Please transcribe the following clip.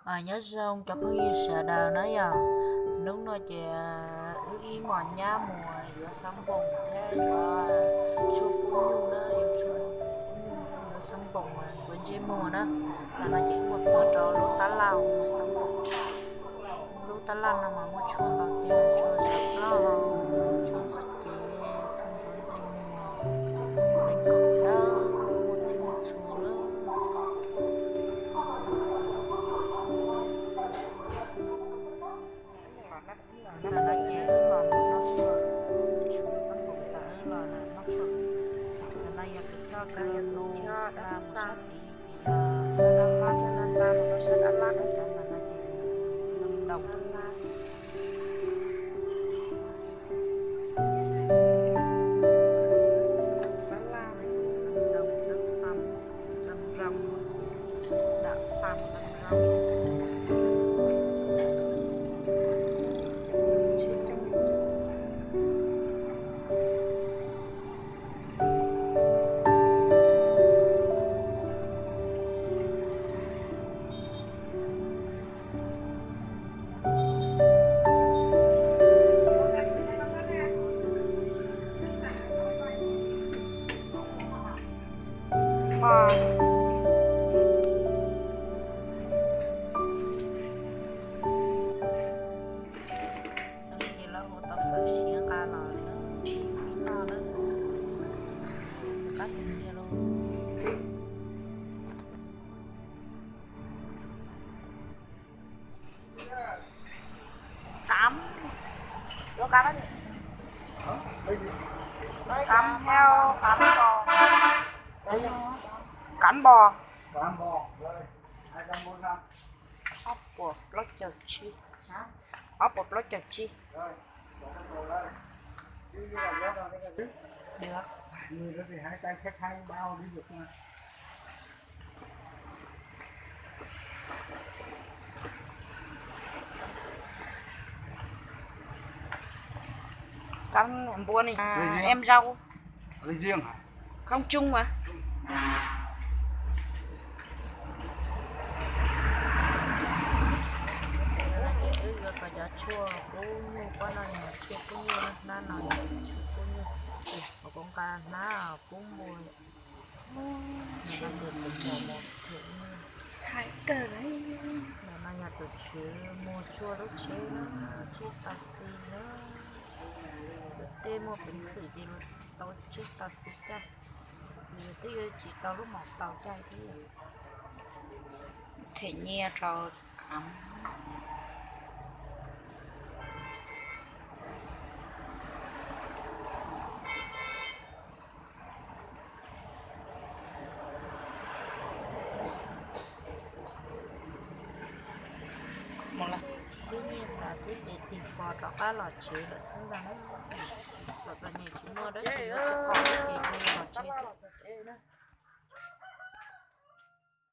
Nyob zoo cov phooj ywg sawv daws na yom, hnub no ces wb ib mos nyab mus yuav xab npoos thiab yuav tshuaj pub nyuj na, yuav tshuaj pub nyuj thiab yuav xab npoos mas ntxuav ntsej muag na. Tam no ces wb mus txog rau lub tab laj mus xab npoos. Lub tab laj no mas muaj tshuaj ntau tiag, tshuaj zam plaub hau, tshuaj ntxuav cev, tshuaj ntsuav ntsej muag, leej kaum dawb, muaj txhij muaj txhua lawm. Ntawm no ces wb los mus noj tshuaj, tshuaj xab npoos tas wb los noj tshuaj. Ntawm no yog tus choj kav yog tus choj dab xab, sab dab laj, sab dab laj, ntawm no ces Lâm Đồng. Lâm Đồng, Lâm Đồng, Lâm Đồng, Lâm Đồng. Ces lawv hu tau fawm siav nqa los na, ib noj na, qab tiag tiag lauj. Cắm. Ua cắm, cắm heo, cắm bò. Cắm bò. Ob puas plaub caug tsib. Ob puas plaub caug tsib. Được. Cắm búa này, à, em rau. Không chung mà. Wb yuav cov tshuaj pub nyuj, pob no yog tshuaj pub nyuj, hnab no yog tshuaj pub nyuj. Kuv nqa hnab pub npua. Ntawm no yog tus tswv muag tshuaj lub tsheb na, tsheb taxi na. Luag tej muaj peev xwm ces luag tau tsheb taxi caij, luag tej yuav tsis tau lub mom tau caij thiab. Them nyiaj rau kham. Ib nyiaj tas thiab ces tig fo rov qab los tsev lawm xwb ntag na. Txom txom nyem tsis muaj dab tsi yuav txhawb qhov ces los tsev.